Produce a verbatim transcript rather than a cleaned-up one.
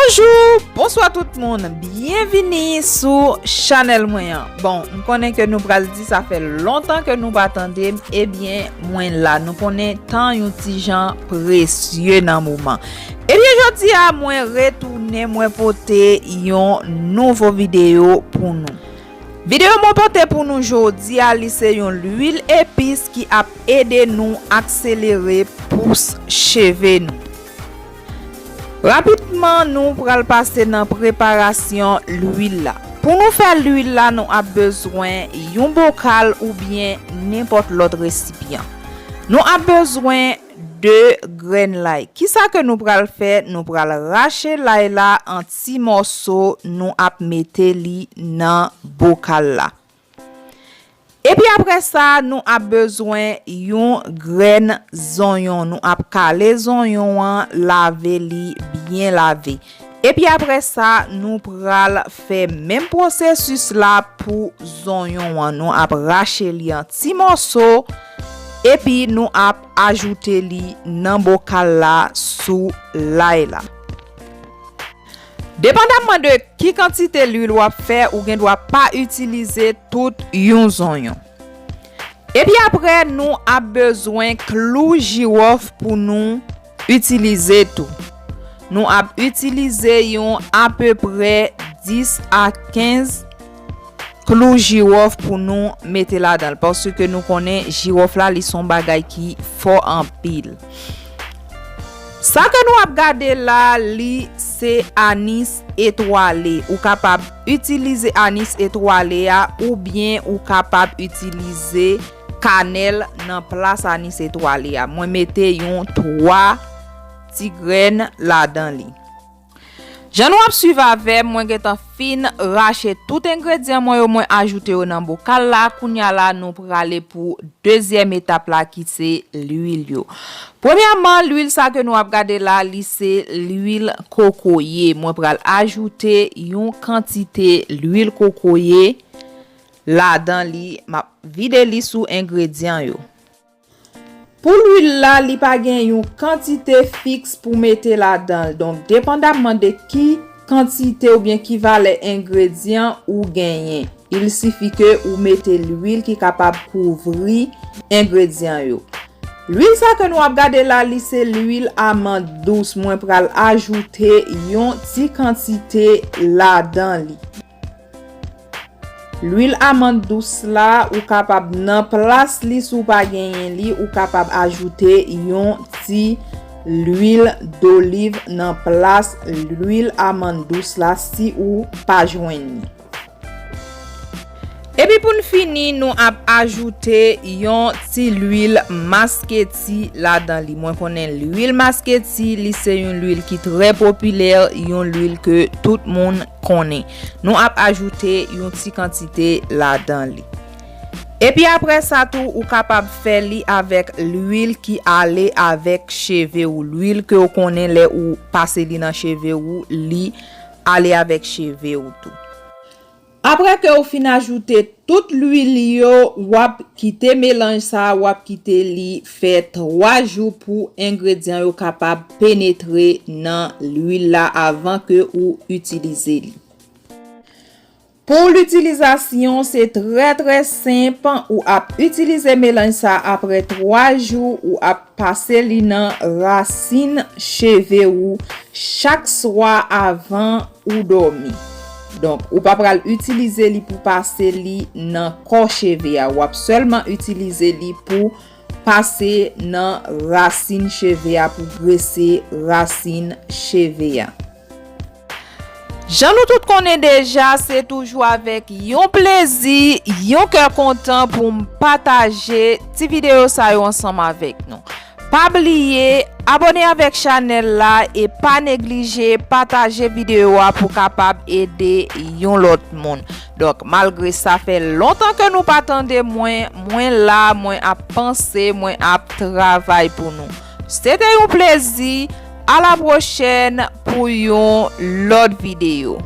Bonjou, bonswa tout moun, byenvini sou chanèl mwen an. Bon, m konnen ke nou pral di sa fè lontan ke nou pa tande m, ebyen, mwen la. Nou konnen tan yon ti jan presye nan moman. Ebyen, jodi a, mwen retounen, mwen pote yon nouvo videyo pou nou. Videyo mwen pote pou nou jodi a, li se yon lwil epis ki ap ede nou akselere pous cheve nou. Rapidman, nou pral pase nan preparasyon lwil la. Pou nou fè lwil la, nou ap bezwen yon bokal oubyen nenpòt lòt resipyan. Nou ap bezwen de grenn lay. Kisa ke nou pral fè? Nou pral rache lay la an ti mòso, nou ap mete li nan bokal la. Epi apre sa, nou ap bezwen yon grenn zonyon. Nou ap kale zonyon an, lave li, byen lave. Epi apre sa, nou pral fè menm pwosesis la pou zonyon an. Nou ap rache li an ti mòso, epi nou ap ajoute li nan bokal la sou lay la. Depandamman de ki kantite lwil w ap fè, ou gen dwa pa itilize tout yon zonyon. Epi apre, nou ap bezwen klou jiwòf pou nou itilize tou. Nou ap itilize yon apeprè dis a kenz klou jiwòf pou nou mete ladan l, paske nou konnen jiwòf la, li se yon bagay ki fò anpil. Sa ke nou ap gade la, li se anis etwale. Ou kapab itilize anis etwale a, oubyen ou kapab itilize kanèl nan plas anis etwale a. Mwen mete yon twa ti grenn ladan li. Jan nou ap swiv avè m, mwen gentan fin rache tout engredyan mwen yo, mwen ajoute yo nan bokal la. Kounya la, nou prale pou dezyèm etap la, ki se lwil yo. Premyèman, lwil sa ke nou ap gade la, li se lwil kokoye. Mwen pral ajoute yon kantite lwil kokoye ladan li. M ap vide li sou engredyan yo. Pou lwil la, li pa gen yon kantite fiks pou mete ladan l. Donk, depandamman de ki kantite oubyen ki valè engredyan ou genyen, il sifi ke ou mete lwil ki kapab kouvri engredyan yo. Lwil sa ke nou ap gade la, li se lwil amann dous. Mwen pral ajoute yon ti kantite ladan li. Lwil amann dous la, ou kapab nan plas li, si w pa genyen li, ou kapab ajoute yon ti lwil doliv nan plas lwil amann dous la, si ou pa jwenn li. Epi pou n fini, nou ap ajoute yon ti lwil masketi ladan li. Mwen konnen lwil masketi, li se yon lwil ki trè popilè, yon lwil ke tout moun konnen. Nou ap ajoute yon ti kantite ladan li. Epi apre sa tou, ou kapab fè li avèk lwil ki ale avèk cheve w. Lwil ke w konnen lè ou pase li nan cheve w, li ale avèk cheve w tou. Apre ke w fin ajoute tout lwil yo, w ap kite melanj sa a, w ap kite li fè twa jou pou engredyan yo kapab penetre nan lwil la avan ke ou itilize li. Pou litilizasyon, se trè, trè senp. Ou ap itilize melanj sa a apre twa jou, ou ap pase li nan rasin cheve ou chak swa avan ou dòmi. Donk, ou pa pral itilize li pou pase li nan kò cheve a. W ap sèlman itilize li pou pase nan rasin cheve a, pou grese rasin cheve a. Jan nou tout konnen deja, se toujou avèk yon plezi, yon kè kontan pou m pataje ti videyo sa yo ansanm avèk nou. Pa bliye abòne avèk chanèl la e pa neglije pataje videyo a pou kapab ede yon lòt moun. Donk, malgre sa fè lontan ke nou pa tande mwen, mwen la, mwen ap panse, mwen ap travay pou nou. Se te yon plezi. A la pwochèn pou yon lòt videyo.